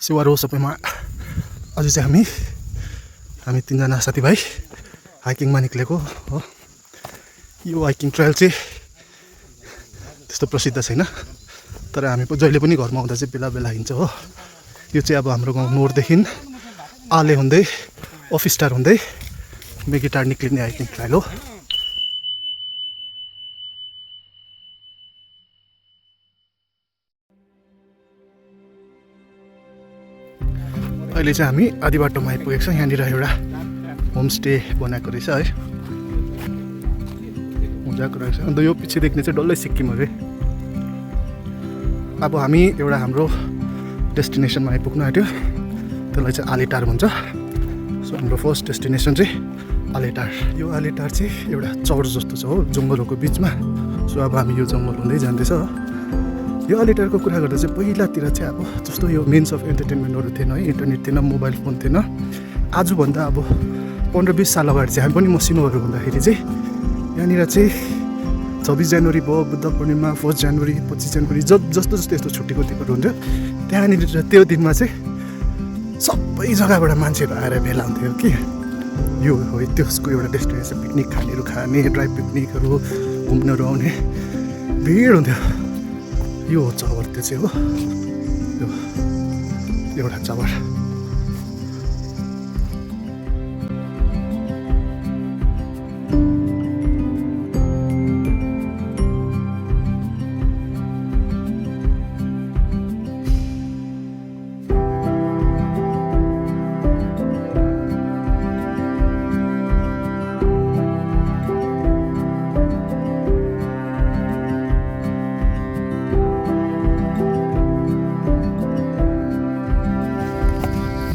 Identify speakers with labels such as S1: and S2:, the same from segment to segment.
S1: सेवारो सबैमा अझै चाहिँ हामी तीनजना साथीभाइ हाइकिङमा निक्लेको हो। यो हाइकिङ ट्रायल चाहिँ त्यस्तो प्रसिद्ध छैन, तर हामी जहिले पनि घरमा आउँदा चाहिँ बेला बेला हिँड्छ हो। यो चाहिँ अब हाम्रो गाउँ नोरदेखि आले हुँदै अफिस टार हुँदै मेगीटार निक्लिने हाइकिङ ट्रायल हो। अहिले चाहिँ हामी आधी बाटोमा आइपुगेको छौँ। यहाँनिर एउटा होमस्टे बनाएको रहेछ है, मजाको रहेछ। अन्त यो पछि देख्ने चाहिँ डल्लै सिक्किम हो है। अब हामी एउटा हाम्रो डेस्टिनेसनमा आइपुग्नु आँट्यो, त्यसलाई चाहिँ आलेटार भन्छ। सो हाम्रो फर्स्ट डेस्टिनेसन चाहिँ आलेटार। यो आलेटार चाहिँ एउटा चौर जस्तो छ हो, जङ्गलहरूको बिचमा। सो अब हामी यो जङ्गल हुँदै जाँदैछ। यो आलेटारको कुरा गर्दा चाहिँ पहिलातिर चाहिँ अब जस्तो यो मेन्स अफ इन्टरटेनमेन्टहरू थिएन है, इन्टरनेट थिएन, मोबाइल फोन थिएन। आजभन्दा अब 15-20 साल अगाडि चाहिँ हामी पनि मसिनोहरू हुँदाखेरि चाहिँ यहाँनिर चाहिँ 26 जनवरी भयो, बुद्ध पूर्णिमा, 1 जनवरी, 25 जनवरी जस्तो यस्तो छुट्टीको दिनहरू हुन्थ्यो। त्यहाँनिर त्यो दिनमा चाहिँ सबै जग्गाबाट मान्छेहरू आएर भेला हुन्थ्यो कि यो हो त्यसको एउटा डेस्टिनेसन। पिकनिक खानेहरू खाने, ड्राई पिकनिकहरू घुम्नहरू आउने भिड हुन्थ्यो। यो हो चौर, त्यो चाहिँ हो यो एउटा चौर।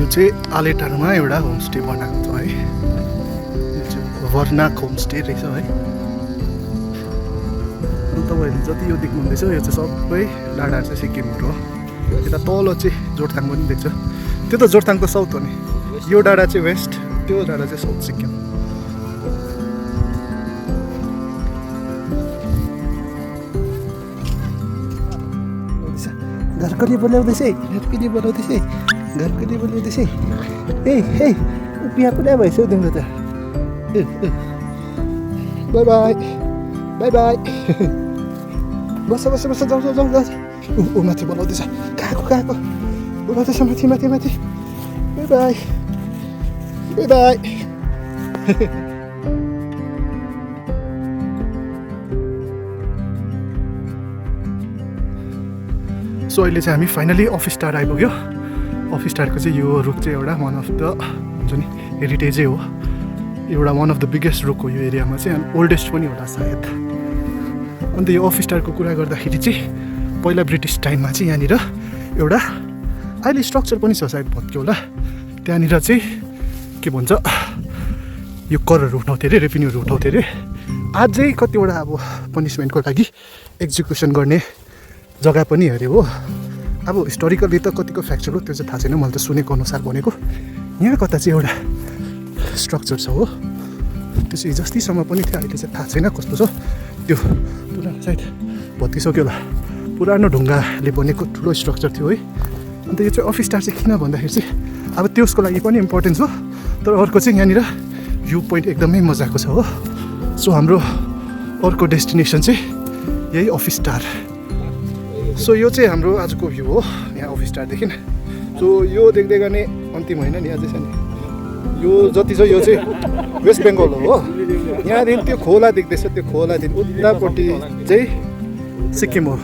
S1: यो चाहिँ आलेटारमा एउटा होमस्टे बनाएको छ है। यो चाहिँ वर्नाक होमस्टे रहेछ है। तपाईँहरूले जति यो देख्नुहुँदैछ यो चाहिँ सबै डाँडा चाहिँ सिक्किमहरू हो। यता तल चाहिँ जोरथाङ पनि देख्छ, त्यो त जोरथाङ त साउथ हो नि। यो डाँडा चाहिँ वेस्ट, त्यो डाँडा चाहिँ साउथ सिक्किम। घरकली बोलाउँदैछ, घरकली बोलाउँदैछ, घरकली बोलाउँदैछ। ए बिहा पुरा भएछ हौ तिम्रो त। Bye bye bye bye. बस जाउँ। ऊ माथि बोलाउँदैछ, कहाँको बोलाउँदैछ माथि। Bye bye bye bye. So अहिले चाहिँ हामी फाइनली अफिस टार आइपुग्यो। अफिस टारको चाहिँ यो रुख चाहिँ एउटा वान अफ द हुन्छ नि हेरिटेजै हो, एउटा वान अफ द बिगेस्ट रुख हो यो एरियामा चाहिँ, अनि ओल्डेस्ट पनि होला सायद। अन्त यो अफिस टारको कुरा गर्दाखेरि चाहिँ पहिला ब्रिटिस टाइममा चाहिँ यहाँनिर एउटा अहिले स्ट्रक्चर पनि छ सायद भत्क्यो होला, त्यहाँनिर चाहिँ के भन्छ यो करहरू उठाउँथ्यो अरे, रेभिन्यूहरू उठाउँथ्यो अरे। अझै कतिवटा अब पनिसमेन्टको लागि एक्जिक्युसन गर्ने जग्गा पनि अरे हो। अब हिस्टोरिकली त कतिको फ्याक्चर हो त्यो चाहिँ थाहा छैन, मैले त सुनेको अनुसार भनेको। यहाँ कता चाहिँ एउटा स्ट्रक्चर छ हो, त्यो चाहिँ जतिसम्म पनि थियो, अहिले चाहिँ थाहा छैन कस्तो छ। त्यो पुरा सायद भत्किसक्यो होला, पुरानो ढुङ्गाले बनेको ठुलो स्ट्रक्चर थियो है। अन्त यो चाहिँ अफिस टार चाहिँ किन भन्दाखेरि चाहिँ अब त्यसको लागि पनि इम्पोर्टेन्स हो, तर अर्को चाहिँ यहाँनिर भ्यू पोइन्ट एकदमै मजाको छ हो। सो हाम्रो अर्को डेस्टिनेसन चाहिँ यही अफिस टार। सो यो चाहिँ हाम्रो आजको भ्यू हो यहाँ अफिस टारदेखि। सो यो देख्दै गर्ने अन्तिम होइन नि, अझै छ नि। यो जति छ यो चाहिँ वेस्ट बेङ्गल हो। यहाँदेखि त्यो खोला देख्दैछ, त्यो खोलादेखि उतापट्टि चाहिँ सिक्किम हो।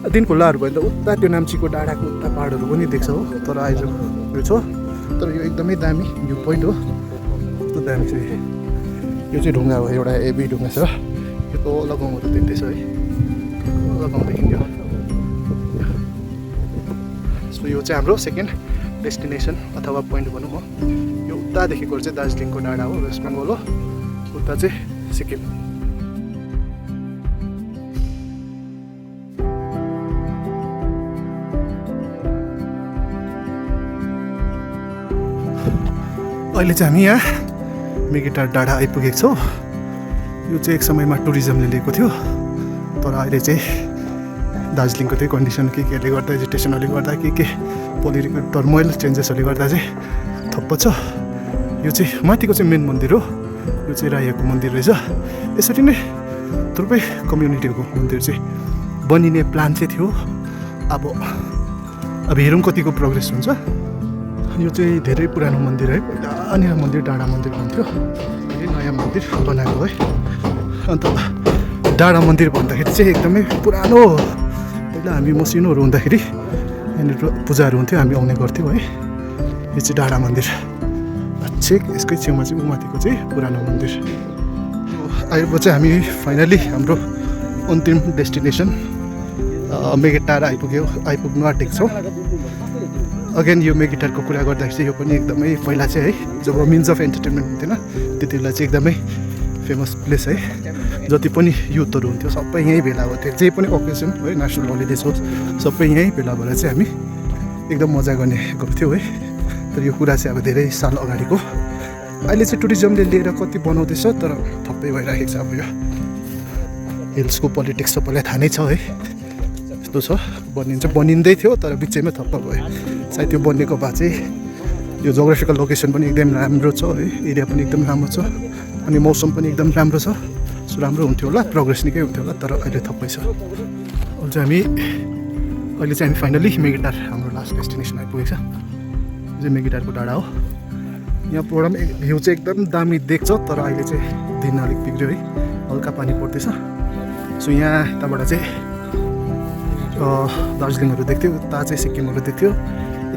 S1: दिन खुल्लाहरू भयो भने त उता त्यो नाम्चीको डाँडाको उता पाहाडहरू पनि देख्छ हो। तर अहिले यो छ, तर यो एकदमै दामी भ्यू पोइन्ट हो। कस्तो दामी छ यो चाहिँ ढुङ्गा हो, एउटा हेभी ढुङ्गा छ। यो तल गाउँहरू देख्दैछ है, तल गाउँदेखि यो। सो यो चाहिँ हाम्रो सेकेन्ड डेस्टिनेसन अथवा पोइन्ट भनौँ हो। यो उतादेखिको चाहिँ दार्जिलिङको डाँडा हो, वेस्ट बेङ्गल हो। उता चाहिँ सिक्किम। अहिले चाहिँ हामी यहाँ मेगीटार डाँडा आइपुगेको छौँ। यो चाहिँ एक समयमा टुरिज्मले लिएको थियो, तर अहिले चाहिँ दार्जिलिङको त्यही कन्डिसन केले गर्दा एजुटेसनले गर्दा के पोलिटिकल टर्मोइल चेन्जेसहरूले गर्दा चाहिँ थप्प छ। यो चाहिँ माथिको चाहिँ मेन मन्दिर हो, यो चाहिँ राईहरूको मन्दिर रहेछ। यसरी नै थुप्रै कम्युनिटीको मन्दिर चाहिँ बनिने प्लान चाहिँ थियो। अब हेरौँ कतिको प्रोग्रेस हुन्छ। यो चाहिँ धेरै पुरानो मन्दिर है, पहिलानिर मन्दिर डाँडा मन्दिर भन्थ्यो, धेरै नयाँ मन्दिर बनाएको है। अन्त डाँडा मन्दिर भन्दाखेरि चाहिँ एकदमै पुरानो हो। पहिला हामी मसिनोहरू हुँदाखेरि यहाँनिर पूजाहरू हुन्थ्यो, हामी आउने गर्थ्यौँ है। यो चाहिँ डाँडा मन्दिर छेक, यसकै छेउमा चाहिँ माथिको चाहिँ पुरानो मन्दिर। अब चाहिँ हामी फाइनली हाम्रो अन्तिम डेस्टिनेसन मेगेटार आइपुग्नु आँटेको छौँ। अगेन यो मेगेटारको कुरा गर्दाखेरि चाहिँ यो पनि एकदमै पहिला चाहिँ है, जब मिन्स अफ इन्टरटेनमेन्ट हुन्थेन त्यति बेला चाहिँ एकदमै फेमस प्लेस है। जति पनि युथहरू हुन्थ्यो सबै यहीँ भेला हुन्थ्यो, जे पनि ओकेजन है, नेसनल हलिडेज होस् सबै यहीँ भेला भएर चाहिँ हामी एकदम मजा गर्ने गर्थ्यौँ है। तर यो कुरा चाहिँ अब धेरै साल अगाडिको। अहिले चाहिँ टुरिज्मले लिएर कति बनाउँदैछ, तर थप्पै भइराखेको छ। अब यो हिल्सको पोलिटिक्स सबैलाई थाहा नै छ है, यस्तो छ। बनिँदै थियो तर बिचैमा थप्प भयो। सायद त्यो बनिएको भए चाहिँ यो जोग्राफिकल लोकेसन पनि एकदम राम्रो छ है, एरिया पनि एकदम राम्रो छ, अनि मौसम पनि एकदम राम्रो छ। सो राम्रो हुन्थ्यो होला, प्रोग्रेस निकै हुन्थ्यो होला, तर अहिले थप्पै छ। अहिले चाहिँ हामी फाइनली मेगेटार हाम्रो लास्ट डेस्टिनेसन आइपुगेको छ। यो चाहिँ मेगेटारको डाँडा हो। यहाँबाट पनि भ्यू चाहिँ एकदम दामी देख्छ, तर अहिले चाहिँ दिन अलिक बिग्रियो है, हल्का पानी पर्दैछ। सो यताबाट चाहिँ दार्जिलिङहरू देख्थ्यो, उता चाहिँ सिक्किमहरू देख्थ्यो,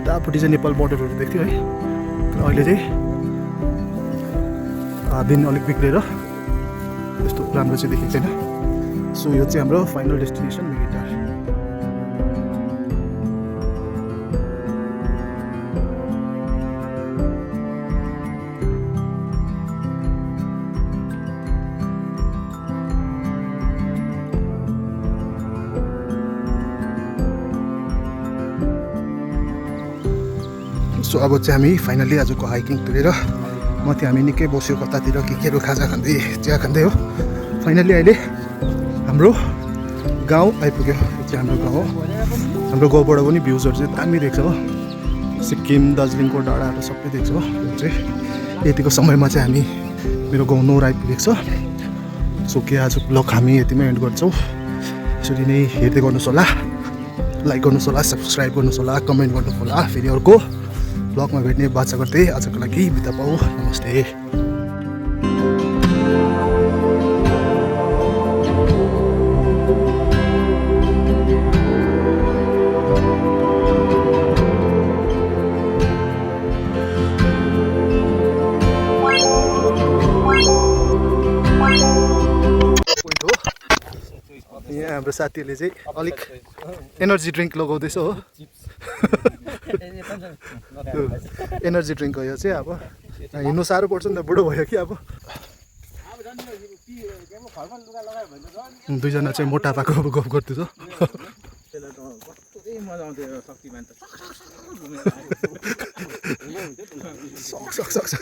S1: यतापट्टि चाहिँ नेपाल बोर्डरहरू देख्थ्यो है। तर अहिले चाहिँ दिन अलिक बिग्रेर यस्तो राम्रो चाहिँ देखेको छैन। सो यो चाहिँ हाम्रो फाइनल डेस्टिनेसन मेगेटार। सो अब चाहिँ हामी फाइनली आजको हाइकिङ तुरेर माथि हामी निकै बस्यो, कतातिर केहरू खाजा खाँदै चिया खाँदै हो। फाइनली अहिले हाम्रो गाउँ आइपुग्यो। यो चाहिँ हाम्रो गाउँ हो। हाम्रो गाउँबाट पनि भ्युजहरू चाहिँ दामी देख्छ हो, सिक्किम दार्जिलिङको डाँडाहरू सबै देख्छ हो। यो चाहिँ यतिको समयमा चाहिँ हामी मेरो गाउँ नौर आइपुगेको छ। सो के आजको ब्लग हामी यतिमै एन्ड गर्छौँ। यसरी नै हेर्दै गर्नुहोस् होला, लाइक गर्नुहोस् होला, सब्सक्राइब गर्नुहोस् होला, कमेन्ट गर्नुहोस् होला। फेरि अर्को ब्लगमा भेट्ने बाचा गर्दै आजको लागि बिदा पाऊ। नमस्ते। यहाँ हाम्रो साथीहरूले चाहिँ अलिक एनर्जी ड्रिङ्क लगाउँदैछ हो। एनर्जी ड्रिङ्क हो यो चाहिँ। अब हिँड्नु साह्रो पर्छ नि त, बुढो भयो कि। अब दुईजना चाहिँ मोटापाको गफ गर्दैछ। सक्छ